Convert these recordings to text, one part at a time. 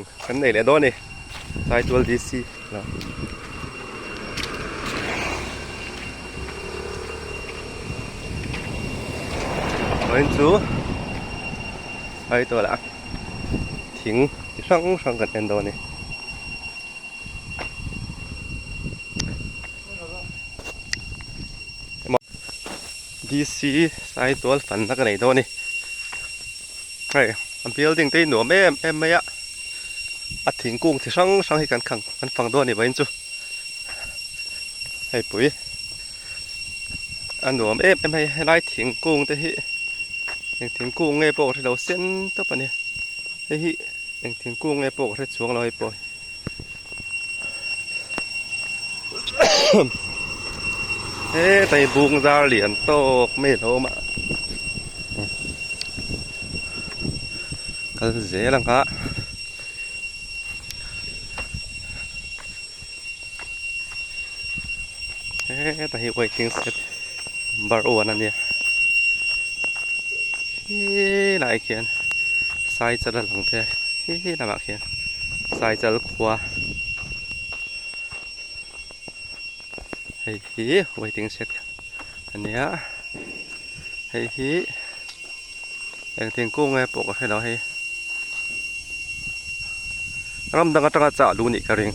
Kan nei leh dawn a ni Saitual DC lo. Vawiin chu Saitual ah thing chi hrang hrang kan en dawn a ni. DC Saitual fanna ka nei dawn a ni. Hei a building te hi nuam em em mai a a thingkung chi hrang hrang hi kan khang kan fang dawn a ni vawiin chu hei pui a nuam em em hei helai thingkung te hi eng thingkung nge pawh ka hrelo sen tawp a ni hei hi eng thingkung nge pawh ka hre chuang lo hei pawh hetlai bung zar lian tawk mai a lo awm a kal zel ang a heta hi waiting shed number one a nia helaiah khian saichal a lang thei a he lamah khian saichal khua hei hi waiting shed a nia hei hi eng thingkung nge pawh ka hre lo hei ram dang atanga chah luh nih ka ring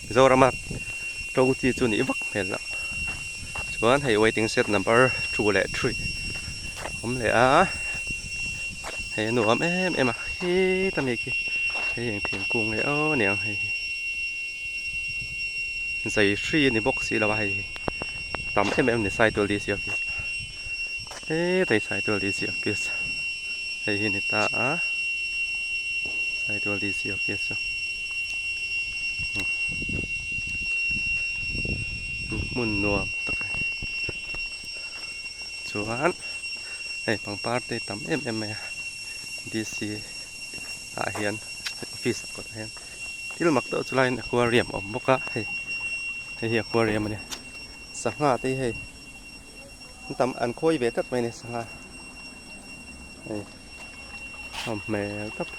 Mizorama to chi chu nih vak hmel loh chuan hei waiting shed number two leh three awm leh a hei a nuam em em a khita mi khi hei eng thingkung nge aw niang hei hi zai hri a ni bawk si lo a hei hi tam em em a ni Saitual DC office hetlai Saitual DC office hei hi a ni ta a Saitual DC office chu hmun nuam tak a ni chuan hei pangpar te tam em em mai a DC ah hian office ah kawtah hian. Thil mak deuh chu laiin aquarium a awm bawk a hei hei hi aquarium a ni sangha te hi hei an tam an khawi ve tlat mai a ni sangha hei a awm hmel tawp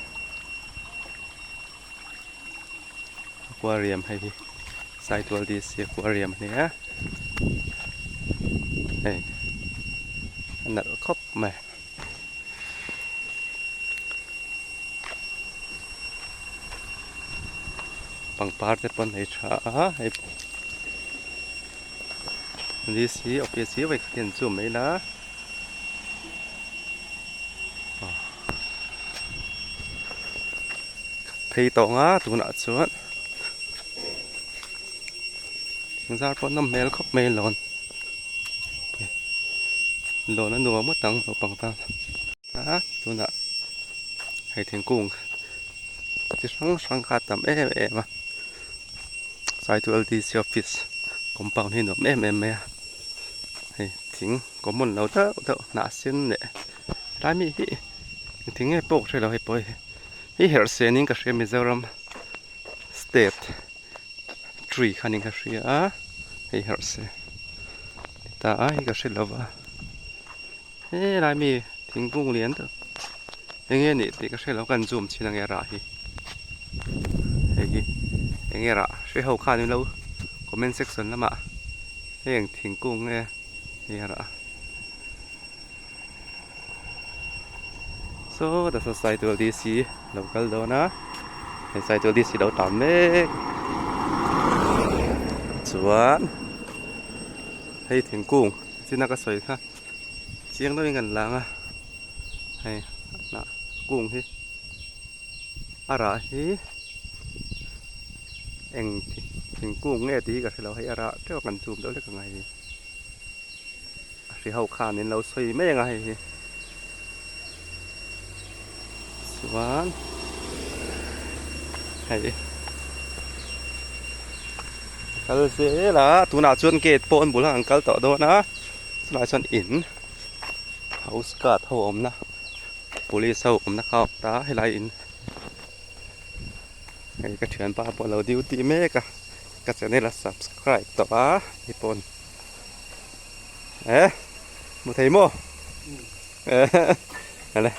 aquarium hei hi Saitual DC aquarium a ni a hei a nalh khawp mai. Pangpar te pawn hei tha a hei DC office hi vawikhat hian chu mai la phei tawh ang a tunah chuan thingzar pawh nawm hmel khawp mai lawn lawn a nuam ngawt ang naupang tan. A tunah hei thingkung chi hrang hrang kha a tam em em a Saitual DC office compound hi nuam em em mai a hei thing common lo deuh deuh hnah sen leh helai mi hi eng thing nge pawh ka hre lo hei pawh hi hei herh sen in ka hria Mizoram state tree kha niin ka hria a hei herh se ta a hei ka hre lo va. Helai mi thingkung lian tak eng nge nih tih ka hre lo kan zoom chhin ange rah hi hei hi eng nge rah hre ho khan in lo comment section lamah heng thingkung nge hei a rah saw ta saw Saitual DC lo kal dawn a hei Saitual DC lo tam mek chuan hei thingkung china ka sawi kha. Chiang deuhin kan lang a hei hnah kung hi a rah hi eng thingkung nge tih hi ka hre lo hei a rah teuh a kan chum deuh hlek ang a hei hi a hri ho khan in lo sawi mai ang a hei hi chuan hei kal zel a tunah chuan gate pawh an bul ah an kal tawh dawn a. Chulaiah chuan in house guard ho awmna police ho awmna kha a awm ta helai in hei ka thianpa pawh a lo duty mek a ka channel a subscribe tawh a hei pawn eh hmu thei maw eh ale.